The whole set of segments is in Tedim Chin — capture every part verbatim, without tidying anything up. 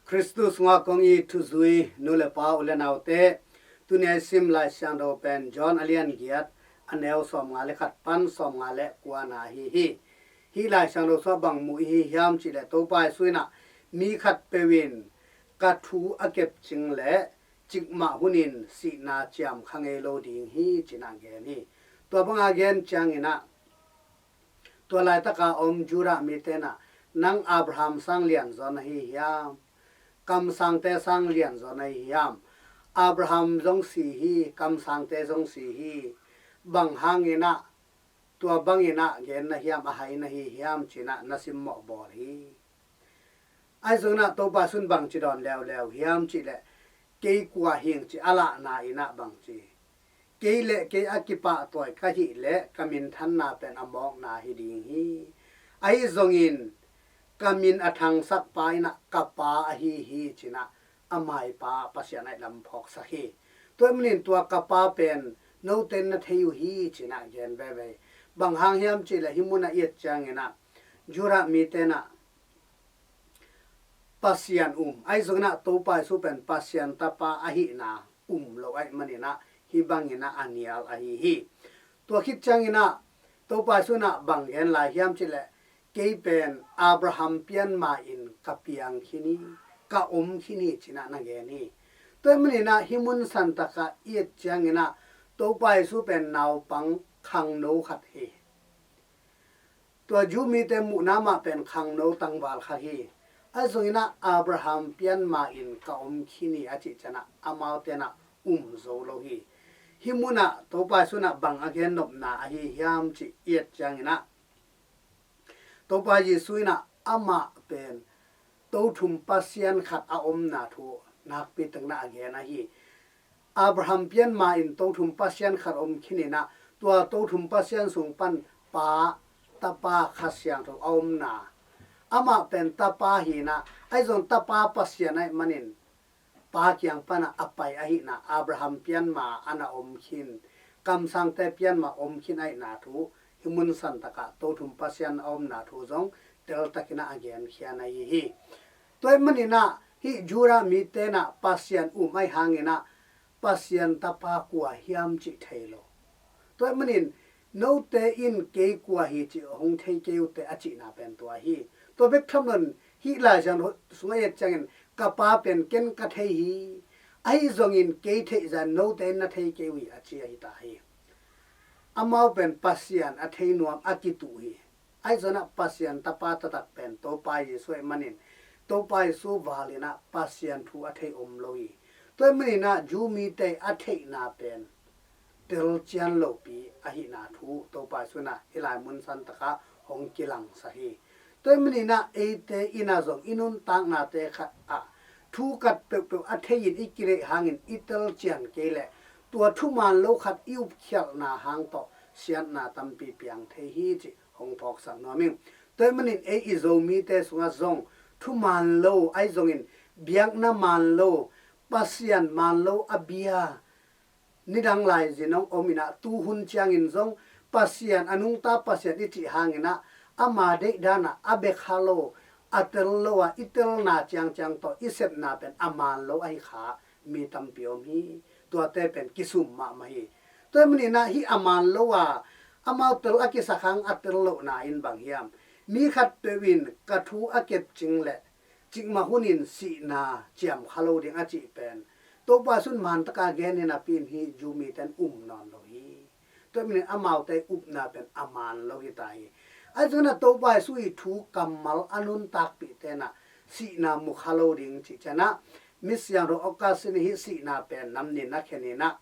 Khristu sungah kong it thuzui nu le pa, u le naute, tuni a i sim Lai Siangtho pen John a lian giat, a neu sawmnga le khat pan sawmnga le kuana ahi hi. Hih Lai Siangtho sungah bang mu i hi hiam cih leh Topa Jesu in ah mi khatpeuh in ka thu a kepcing leh cikmah hunin sihna ciam kha ngei lo ding hi ci-in ah gen hi. Tua banga gen ciangin ah tua laitaka om Judah mite in ah, "Nang Abraham sang lianzaw na hi hiam? Kamsangte sang lianzaw na hi hiam? Abraham zong si hi, kamsangte zong si hi. Bang hangin ah tua bangin ah gen na hiam, a hai na hi hiam?" ci-in ah na simmawh bawl hi. Ahi zongin ah Topa Jesu in bangci dawn leuleu hiam cih leh, "Kei kua hi ing," ci a lahna in ah bangci, "Kei le kei a kipahtawi ka hih leh ka minthanna pen a mawkna hi ding hi. Ahi zongin ka min a thangsak pa in ah ka Pa ahi hi," ci-in ah a maipa Pasian a i lam phawksak hi. Tua ahih manin tua ka Pa pen note in na thei uh hi ci-in ah gen veve. Bang hang hiam cih leh hih munah i et ciangin ah Judah mite in ah Pasian um, ahi zongin ah Topa Jesu pen Pasian Tapa ahihna um lo ahih manin ah hih bangin ah a nial ahi hi. Tua khit ciangin ah Topa Jesu in ah bang gen lai hiam cih leh, "Kei pen Abraham pianma in ka piang khin hi, ka om khin hi," ci-in ah na gen hi. Tua ahih manin ah hih mun santak ah i et ciangin ah Topa Jesu pen naupang khangno khat hi. Tua Jew mite muhna mah pen khangno tangval khat hi. Ahi zongin ah Abraham pianma in ka om khin hi a cih ciangin ah amaute in ah um zo lo hi. Hih munah Topa Jesu in ah bang a gennopna ahi hiam cih i et ciangin ah Topa Jesu in ah amah pen Tothum Pasian khat a omna thu nakpi takin ah a gen ahi. Abraham pianma in Tothum Pasian khat om khin in ah, tua Tothum Pasian sung pan Pa, Tapa, Kha Siangtho a omna. Amah pen Tapa hi-in ah, ahi zong Tapa Pasian ahih manin Pa kiang pan ah a pai ahihna, Abraham pianma a na om khin, kamsangte pianma om khin ahihna thu, hih mun santak ah Tothum Pasian a omna thu zong teltakin ah a genkhia na hi hi. Tua ahih manin ah hih Judah mite in ah Pasian um ahih hangin ah Pasian Tapa kua hiam cih thei lo. Tua ahih manin note in kei kua hi cih hong thei kei uh teh a cihna pen tua hi. Tua bek tham loin hih Lai Siangtho sungah i et ciangin, "Ka Pa pen ken ka thei hi. Ahi zongin kei theih zah note in na thei kei uh hi," a ci ahi ta hi. Amau pen Pasian a thei nuam a kituh hi. Ahi zongin ah Pasian Tapa taktak pen Topa Jesu ahih manin, Topa Jesu val in ah Pasian thu a thei om lo hi. Tua ahih manin ah Jew mite a theihna pen telcian lopi ahihna thu Topa Jesu in ah hih lai mun santak ah hong kilangsak hi. Tua ahih manin ah eite in ah zong i nuntaknate khat ah thu khat peuhpeuh a thei-in i kideih hangin i telcian kei leh tua thuman lo khat i upkhialhna hang tawh siatna tampi piang thei hi cih hong phawksak nuam ing. Tua ahih manin ei i Zomite sungah zong thuman lo ahi zongin, biakna man lo, Pasian man lo a bia nidang laizin hong om in ah, tuhun ciangin zong Pasian, a nungta Pasian i cih hangin ah, ama deihdan ah a bia kha lo, a tel lo a, i telna ciangciang tawh i sepna pen a man lo ahi kha mi tampi om hi. Tuate pen kisum mahmah hi. Tua ahih manin ah hih a man lo a, amau tel a kisak hang a tel lohna in bang hiam? Mi khatpeuh in ka thu a kepcing leh cikmah hunin sihna ciam kha lo ding a cih pen Topa Jesu in man taka gen hi napi-in hih Jew mite in um nawn lo hi. Tua ahih manin amaute upna pen a man lo hi ta hi. Ahi zongin ah Topa Jesu ii thu kammal a nuntakpihte in ah sihna mu kha lo ding cih ciangin ah, Misiangtho Augustine in hih sihna pen nam nih in ah khen in ah,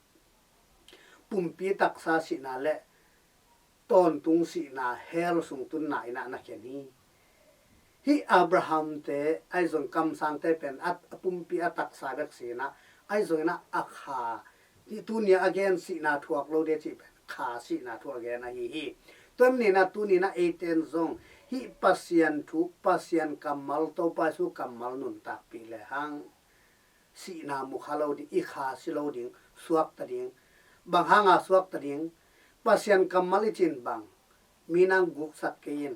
pumpi taksa sihna le tawntung sihna, hell sung tunna in ah na khen hi. Hih Abraham-te ahi zong kamsangte pen a, a pumpi a taksa bek si in ah, ahi zongin ah a kha, hih tuni a a gen sihna thuak lo ding cih pen kha sihna thu a gen ahi hi. Tua ahih manin ah tuni in ah eite in zong hih Pasian thu, Pasian kammal, Topa Jesu kammal nuntakpih lehang sihna mu kha lo ding, i kha si lo ding, suakta ding. Bang hanga suakta ding? Pasian kammal i cih in bang, mi nang guksak kei in,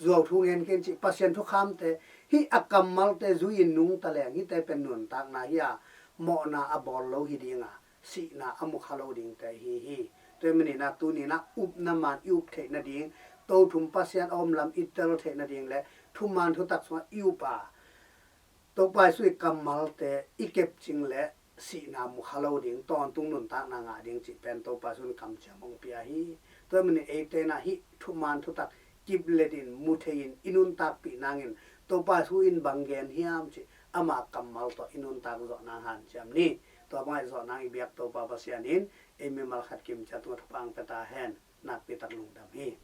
zuau thu ngen kei in cih Pasian thukhamte Hih a kammalte zui-in nungta leng hihte pen nuntakna hi a, mawhna a bawl lo hi dinga, sihna a mukha lo dingte hi hi. Tua ahih manin ah tuni-in ah upna man i up theih nading, Tothum Pasian a om lam i tel theih nading le thuman thutak sungah i up a, Topa Jesu i kammalte i kepcing le sihna mukha lo ding, tawntung nuntakna ngah ding cih pen Topa Jesu in kamciam hong pia hi. Tua ahih manin eite in ah hih thuman thutak kip letin mu thei-in i nuntakpih nangin Topa Jesu in bang gen hiam cih ama kammal tawh i nuntak zawh nang hanciam ni. Tua bangah i zawh nang i biak Topa Pasian in ei mimal khat kim ciat tungah thupha hong pia ta hen. Nakpi tak lungdam hi.